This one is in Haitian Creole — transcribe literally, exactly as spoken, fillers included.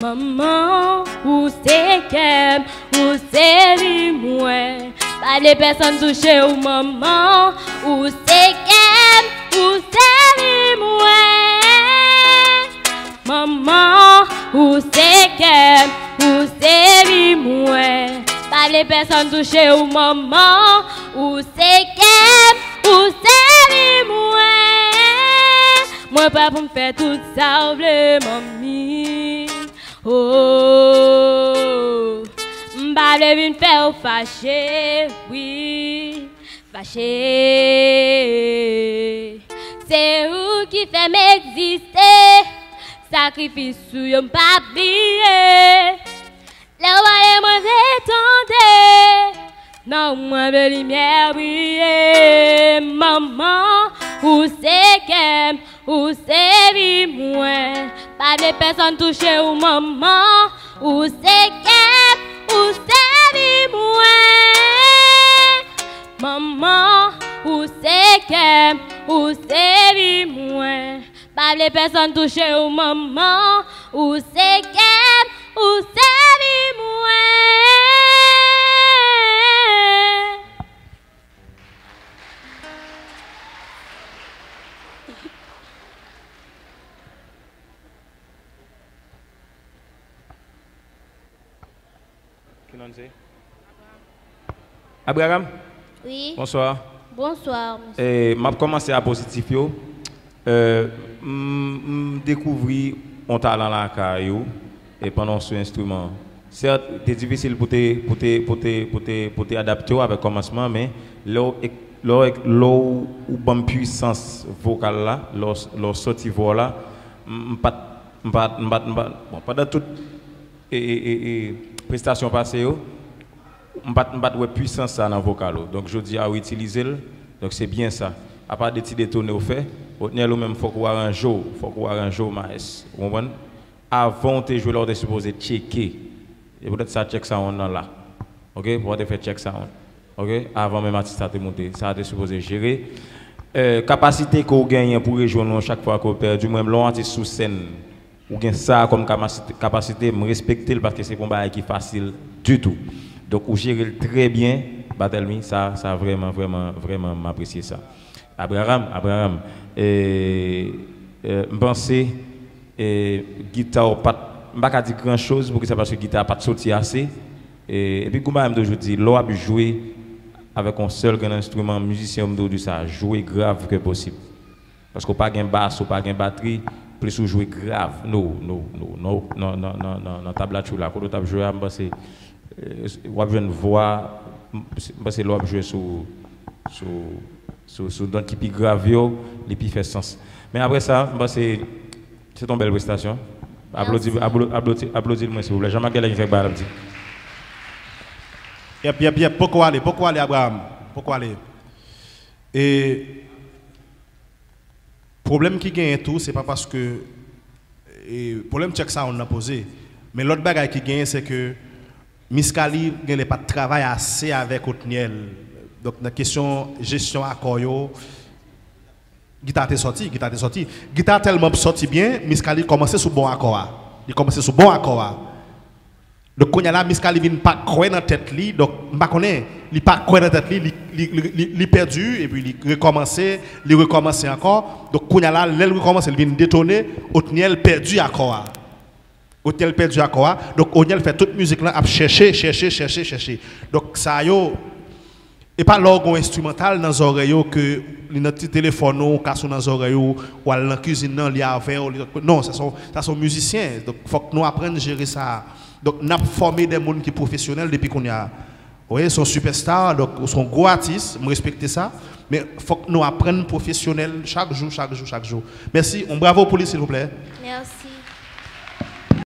Manman, ou se kè m, ou se vi mwen. Pa vle pèsonn touche w, manman, ou se kè m, ou se vi mwen. Manman, ou se kè m, ou se vi mwen. Pa vle pèsonn touche w, manman, ou se kè m, ou se vi mwen. Mwen prè pou m fè tout sa w vle, manmi. Oh, m pa vle vin fè w fache, wi, fache. Se ou ki fè m egziste, sakrifis ou yo m pa bliye. Lè w pale mwen vle tande, nan mwen vle limyè briye. Manman, ou se kè m, ou se vi mwen. Pa vle pèsonn touche w, manman, ou se kè m, ou se vi mwen. Manman, ou se kè m, ou se vi mwen. Pa vle pèsonn touche w, manman, ou se kè m, ou se vi mwen. Ki non se? Abraham? Wi. Bonswa. Bonswa, mesye. E, m ap kòmanse a pozitif yo. E, m, m dekouvri yon talan lakay ou, e pandan w sou enstriman. Sèt, te difisil pou te, pou te, pou te, pou te, pou te adapte w avèk kòmansman, men lè w, lè w, lè w, ou ban m pwisans vokal la, lè w, lè w sòti vwa w la, m, m pa t, m pa t, m pa t, m pa t, bon, pandan tout e, e, e, e prestasyon pase yo, m pa t, m pa t wè pwisans sa nan vokal ou. Donk, jodi a, ou itilize l. Donk, se byen sa. Apa de ti detone ou fè, Otniel ou menm, fòk ou aranje w, fòk ou aranje w, maes. Ou konprann? Avan ou te jwe la, ou te sipoze tcheke. E poutèt sa, check sound nan la. Oke? Pou w te fè check sound. Oke? Avan menm atis la te moute. Sa a te sipoze jere. E, kapasite ke w genyen pou rejwenn ou chak fwa ke w pèdi, mwen, lè yon atis sou sèn, ou gen sa kòm kapasite, kapasite, m respekte l paske se pa yon bagay ki fasil ditou. Donk, ou jere l trè byen, Bathelmy, sa, sa vrèman, vrèman, vrèman, m apresye sa. Abraham, Abraham, e, e, m panse, e, gita w pa t, m pa ka di gran choz, poukisa, paske gita a pa t soti ase. E, epi, gon bagay m toujou di, lè w ap jwe avèk yon sèl grenn enstriman, mizisyen yo, m toujou di sa, jwe grav ke posib. Paske w pa gen bas, ou pa gen batri, plis ou jwe grav. No, no, no, no, nan, nan, nan, nan, nan tablatchou la, kote w t ap jwe a, m panse, e, w ap jwenn vwa, m, m panse lè w ap jwe sou, sou, sou, sou nòt ki pi grav yo, li pi fè sans. Men apre sa, m panse, se t yon bèl prestasyon. Aplodi, mèsi. Aplo-, aplodi, aplodi l mwen, silvouplè. Jean-Marc Guerlain ki fè bagay la di. Yèp, yèp, yèp, poko ale, poko ale, Abraham. Poko ale. E, Pwoblèm ki genyen tou, se pa paske, e, pwoblèm check sound nan poze. Men lòt bagay ki genyen, se ke Miskaly genlè pa t travay ase avèk Otniel. Donk, nan kesyon jesyon akò yo, gita te sòti, gita te sòti. Gita tèlman sòti byen, Miskaly kòmanse sou bon akò a. Li kòmanse sou bon akò a. Donk, kounye a la, Miskaly vin pa kwè nan tèt li. Donk, m pa konnen, li pa kwè nan tèt li, li, li, li, li, li pèdi, epi li rekòmanse, li rekòmanse ankò. Donk, kounye a la, lè l rekòmanse, li vin detone, Otniel pèdi akò a. Otniel pèdi akò a. Donk, Otniel fè tout mizik lan ap chèche, chèche, chèche, chèche. Donk, sa yo, E pa lè w gen yon enstrimantal nan zòrèy ou ke li nan ti telefòn ou, ou ka sou nan zòrèy ou, ou al nan kizin nan, li avè w, li, non, sa se yon, sa se yon mizisyen. Donk, fòk nou aprann jere sa. Donk, n ap fòme de moun ki pwofesyonèl depi kounye a. Wi, se yon sipèsta, donk, ou se yon gwo atis, m respekte sa. Men, fòk nou aprann pwofesyonèl chak jou, chak jou, chak jou. Mèsi. Yon bravo pou li, silvouplè. Mèsi.